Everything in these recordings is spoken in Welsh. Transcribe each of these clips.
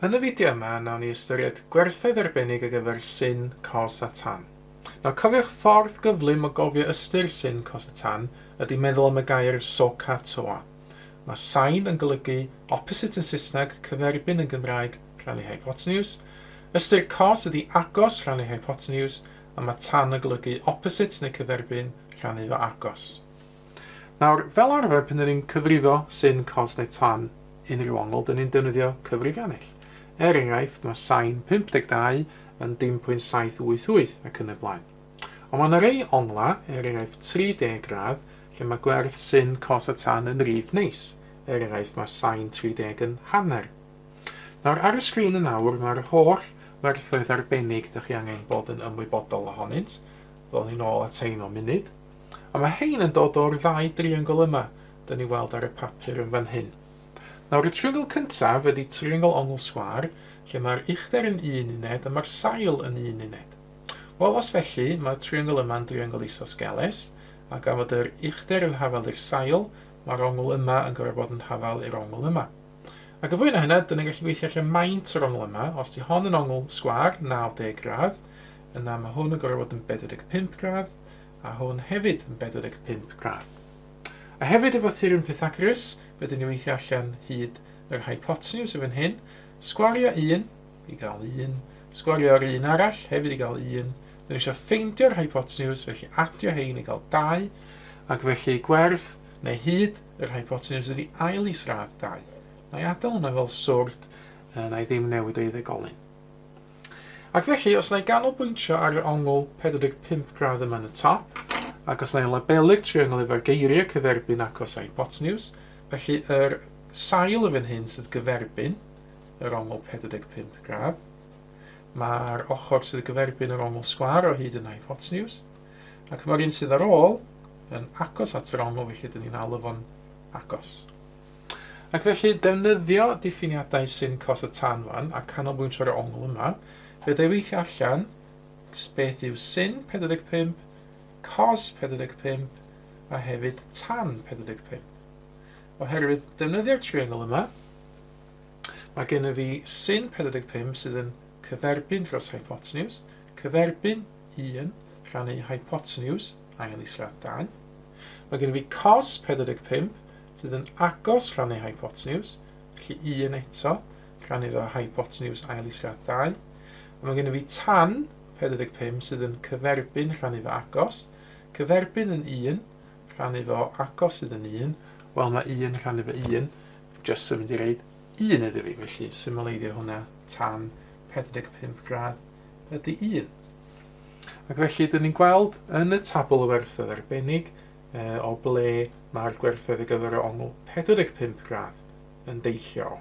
Yn y fideo yma, nawn ni ystyried gwerthoedd arbennig ar gyfer sin, cos a tan. Nawr cofiwch ffordd gyflym o gofio ystyr sin, cos a tan ydy meddwl am y gair SOHCAHTOA. Mae sin yn golygu opposite yn Saesneg, cyferbyn yn Gymraeg, rhannu hypotenuse. Ystyr cos ydy agos, rhannu hypotenuse, a mae tan yn golygu opposite neu cyferbyn, rhannu fo agos. Nawr, fel arfer, pan dyn ni'n cyfrifo sin, cos neu tan unrhyw ongl, dyn ni'n defnyddio cyfrifiannell. Er enghraifft, mae sin 52 yn dim pwynt 788 ac yn y blaen. Ond mae yna rei ongla, er enghraifft 30 gradd, lle mae gwerth sin, cos a tan yn rif neis. Er enghraifft, mae sin 30 yn hanner. Nawr, ar y sgrin yn awr, mae'r holl werthoedd arbennig dych chi angen bod yn ymwybodol ohonynt. Ddown ni'n ôl at ein mewn munud. A mae hein yn dod o'r ddau driongl yma, dyn ni weld ar y papur yn fan hyn. Nawr, y triongl cyntaf ydy triongl ongl sgwâr, lle mae'r uchder yn un uned a mae'r sail yn un uned. Wel, os felly, mae'r triongl yma'n driongl isosgeles, a gan fod yr uchder yn hafal i'r sail, mae'r ongl yma yn gorfod bod yn hafal i'r ongl yma. Ac yn fwy na hynna, dyn ni'n gallu gweithio allan maint yr ongl yma. Os di hon yn ongl sgwâr, 90 gradd, yna mae hwn yn gorfod bod yn 45 gradd, a hwn hefyd yn 45 gradd. A hefyd efo theorem Pythagoras, fe dyn ni weithio allan hyd yr hypotenws yn fan hyn, sgwario 1 i gael 1, sgwario'r un arall hefyd i gael 1, dyn ni eisiau ffeindio'r hypotenws, felly adio hein i gael 2, ac felly gwerth neu hyd yr hypotenws ydy ail isradd 2. Na i adael hwnna fel swrd, na i ddim newid o'i ddegolyn. Ac felly, os na i ganolbwyntio ar yr ongl 45 gradd yma yn y top, ac os na i labelu'r triongl efo'r geiriau cyferbyn agos a hypotenws, felly yr sail yn fan hyn sydd gyferbyn yr ongl 45 gradd, mae'r ochr sydd gyferbyn yr ongl sgwâr o hyd yn hypotenws, ac mae'r un sydd ar ôl yn agos at yr ongl, felly dyn ni'n alw fo'n agos. Ac felly, defnyddio diffiniadau sin, cos a tan fan, a canolbwyntio ar y ongl yma, fe dda i weithio allan beth yw sin 45, cos 45, a hefyd tan 45. Oherwydd defnyddio'r triongl yma, mae gennym fi sin 45 sydd yn cyferbyn dros hypotenws, cyferbyn 1 rhannu hypotenws, ail isradd 2. Mae gennym fi cos 45 sydd yn agos rhannu hypotenws, felly 1 eto, rhannu fo hypotenws ail isradd 2. A mae gennym fi tan 45 sydd yn cyferbyn rhannu fo agos, cyferbyn yn 1, rhannu fo agos sydd yn 1, wel mae 1 rhannu fo 1 jyst yn mynd i reid 1 iddi fi, felly symleiddio hwnna tan 45 gradd ydy 1. Ac felly, dyn ni'n gweld yn y tabl o werthoedd arbennig o ble mae'r gwerthoedd ar gyfer y ongl 45 gradd yn deillio o.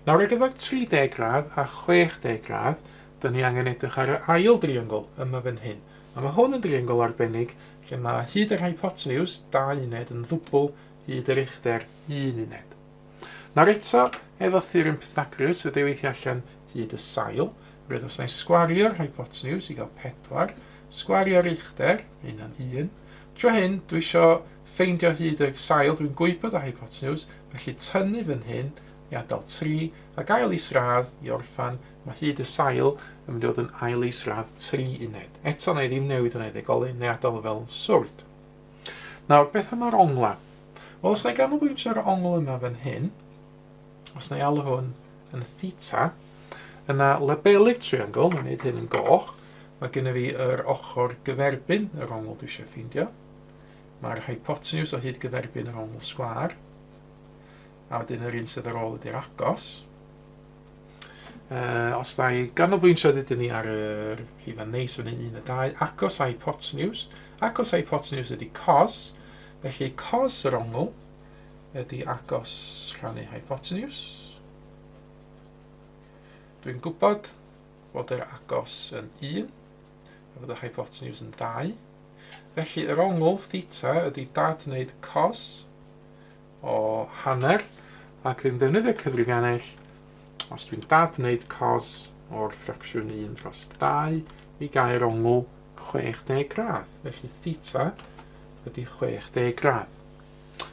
Nawr ar gyfer 30 gradd a 60 gradd, dyn ni angen edrych ar y ail driongl yma fan hyn. A mae hwn yn driongl arbennig lle mae hyd yr hypotenws, 2 uned, yn ddwbl hyd yr uchder, 1 uned. Nawr eto, efo theorem Pythagoras, fe weithio allan hyd y sail. Roedd os na i sgwario'r hypotenws i gael 4, Sgwario'r uchder, mae hynna'n 1. Tro hyn, dwi isio ffeindio hyd y sail, dwi'n gwybod y hypotenws, felly tynnu fan hyn i adael 3, ac ail isradd i orffan, mae hyd y sail yn mynd i fod yn ail isradd 3 uned. Eto, na i ddim newid hwnna i ddegolyn, neu adael fel swrd. Nawr, beth am yr ongla? Wel, os na i ganolbwyntio ar y ongl yma fan hyn, os na i alw hwn yn theta, yna labelu'r triongl, mae'n gwneud hyn yn goch, mae gennym fi yr ochr gyferbyn yr ongl dwi eisiau ffeindio. Mae'r hypotenws o hyd gyferbyn yr ongl sgwâr. A wedyn yr un sydd ar ôl ydy'r agos. Os da i ganolbwyntio ddydyn ni ar yr rhifau neis fan hyn, 1 a 2, agos a hypotenws. Agos a hypotenws ydy cos, felly cos yr ongl ydy agos rhannu hypotenws. Dwi'n gwybod fod yr agos yn 1, a fod y hypotenws yn 2. Felly yr ongl theta ydy dadwneud cos o hanner, ac yn ddefnyddio cyfrifiannell, os dwi'n dadwneud cos o'r ffracsiwn 1 dros 2 i gael ongl 60 gradd. Felly theta ydy 60 gradd.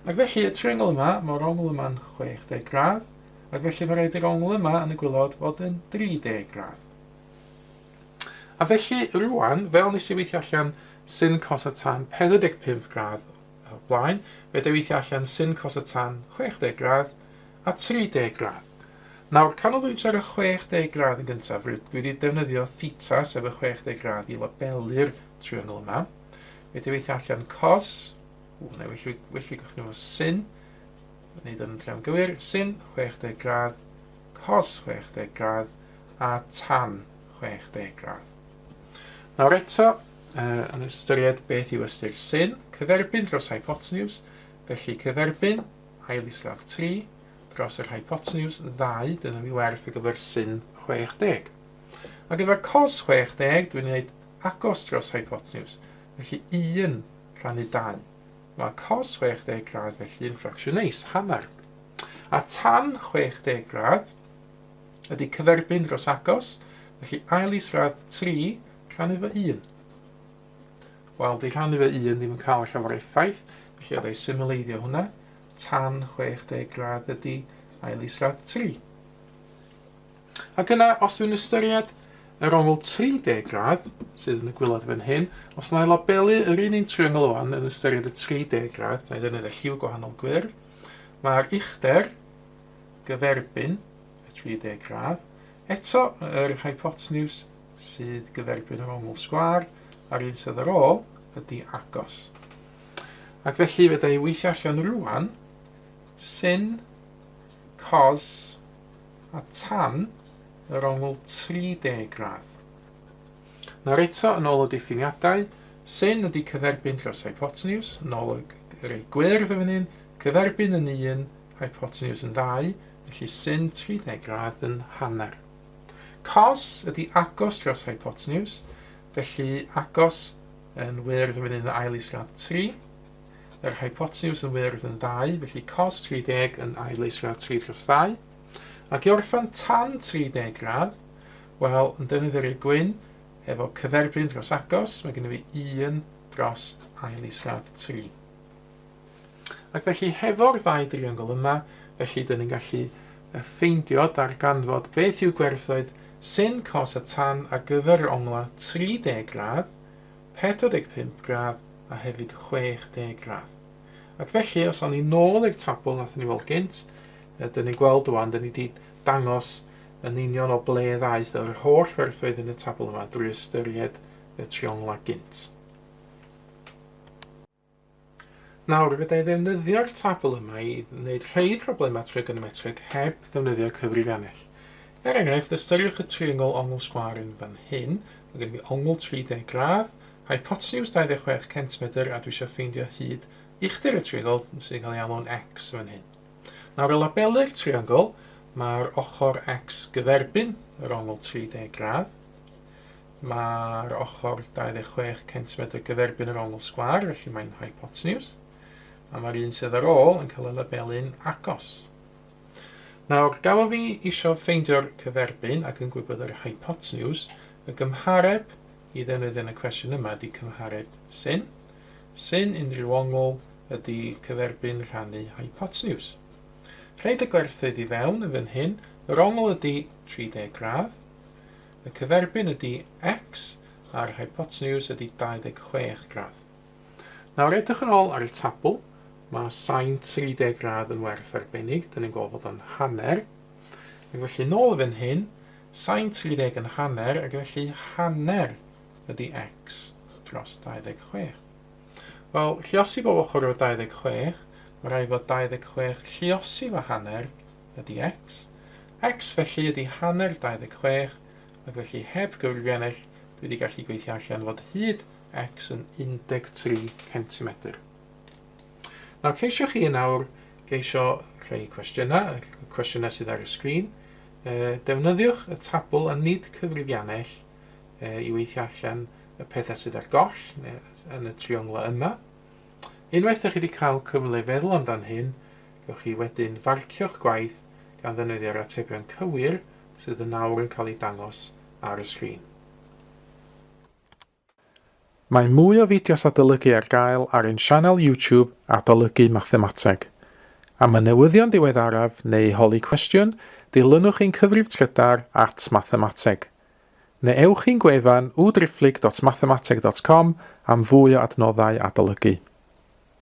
Ac felly y triongl yma, mae'r ongl yma'n 60 gradd, ac felly mae rhaid i'r ongl yma yn y gwylod fod yn 30 gradd. A felly rwan, fel nes i weithio allan sin cos a tan 45 gradd o'r blaen, fe da weithio allan sin cos a tan 60 gradd a 30 gradd. Nawr, canolbwyntio ar y 60 gradd yn gyntaf, dwi wedi defnyddio theta, sef y 60 gradd, i labelu'r triongl yma. Fe da weithio allan cos, ww, neu well fi, well fi gychwyn efo sin, wneud yn drefn gywir, sin 60 gradd, cos 60 gradd, a tan 60 gradd. Nawr eto, uh, yn ystyried beth yw ystyr sin, cyferbyn dros hypotenws, felly cyferbyn ail isradd 3 dros yr hypotenws 2, dyna mi werth ar gyfer sin 60. Ar gyfer cos 60, dwi'n gwneud agos dros hypotenws, felly 1 rhannu 2. Mae cos 60 gradd felly yn ffracsiwn neis, hanner. A tan 60 gradd, ydy cyferbyn dros agos, felly ail isradd 3 rhannu fo 1. Wel, di rhannu fo 1 ddim yn cael llawer effaith, felly oedd ei symleiddio hwnna. Tan 60 gradd ydy ail isradd 3. Ac yna, os dwi'n ystyried yr ongl 30 gradd, sydd yn y gwylod fan hyn, os na i labelu yr un un triongl o'n yn ystyried y 30 gradd, na i ddefnyddio lliw gwahanol gwyrdd, mae'r uchder gyferbyn y 30 gradd. Eto, yr hypotenws sydd gyferbyn yr ongl sgwâr, a'r un sydd ar ôl ydy agos. Ac felly fe da i weithio allan rwan sin, cos a tan yr ongl 30 gradd. Nawr eto, yn ôl y diffiniadau, sin ydy cyferbyn dros hypotenws, yn ôl y rei gwyrdd yn fan hyn, cyferbyn yn 1, hypotenws yn 2, felly sin 30 gradd yn hanner. Cos ydy agos dros hypotenws, felly agos yn wyrdd yn fan hyn yn ail isradd 3, yr hypotenws yn wyrdd yn 2, felly cos 30 yn ail isradd 3 dros 2. Ac i orffen tan 30 gradd, wel, yn defnyddio'r ei gwyn, efo cyferbyn dros agos, mae gennym fi 1 dros ail isradd 3. Ac felly hefo'r ddau driongl yma, felly dyn ni'n gallu ffeindio, darganfod beth yw gwerthoedd sin, cos a tan ar gyfer yr ongla 30 gradd, 45 gradd a hefyd 60 gradd. Ac felly, os awn ni nôl i'r tabl nath ni weld gynt, dyn ni'n gweld rwan, dyn ni wedi dangos yn union o ble ddaeth yr holl werthoedd yn y tabl yma drwy ystyried y triongla gynt. Nawr, fedra i ddefnyddio'r tabl yma i wneud rhai problemau trigonometrig heb ddefnyddio cyfrifiannell. Er enghraifft, ystyriwch y triongl ongl sgwâr yn fan hyn. Mae gen i ongl 30 gradd, hypotenws 26 centimetr a dwi eisiau ffeindio hyd uchder y triongl sy'n cael ei alw'n x fan hyn. Nawr, i labelu'r triongl, mae'r ochr x gyferbyn yr ongl 30 gradd, Mae'r ochr 26 centimetr gyferbyn yr ongl sgwâr, felly mae'n hypotenws. A mae'r un sydd ar ôl yn cael ei labelu'n agos. Nawr, gafodd fi eisiau ffeindio'r cyferbyn ac yn gwybod yr hypotenws, y gymhareb i ddefnyddio yn y cwestiwn yma ydy cymhareb sin. Sin unrhyw ongl ydy cyferbyn rhannu hypotenws. Rhaid y gwerthoedd i fewn yn fan hyn, yr ongl ydy 30 gradd, Y cyferbyn ydy X a'r hypotenws ydy 26 gradd. Nawr edrych yn ôl ar y tabl, mae sain 30 gradd yn werth arbennig, dyn ni'n gweld fod o'n hanner. Ac felly nôl i fan hyn, sain 30 yn hanner, ac felly hanner ydy x dros 26. Wel, lliosi bob ochr o 26, mae rhaid fod 26 lliosi fo hanner ydy x. X felly ydy hanner 26, ac felly heb gyfrifiannell dwi wedi gallu gweithio allan fod hyd x yn 13 centimetr. Nawr ceisiwch chi yn awr geisio rhai cwestiynau, y cwestiynau sydd ar y sgrin. E, defnyddiwch y tabl a nid cyfrifiannell e, i weithio allan y pethau sydd ar goll yn y trionglau yma. Unwaith ydych chi wedi cael cyfle i feddwl amdan hyn, Gewch chi wedyn farcio'ch gwaith gan ddefnyddio'r atebion cywir sydd yn awr yn cael eu dangos ar y sgrin. Mae mwy o fideos adolygu ar gael ar ein sianel YouTube Adolygu Mathemateg. Am y newyddion diweddaraf neu holi cwestiwn, dilynwch ein cyfrif trydar at mathemateg. Neu ewch i'n gwefan www.mathemateg.com am fwy o adnoddau adolygu.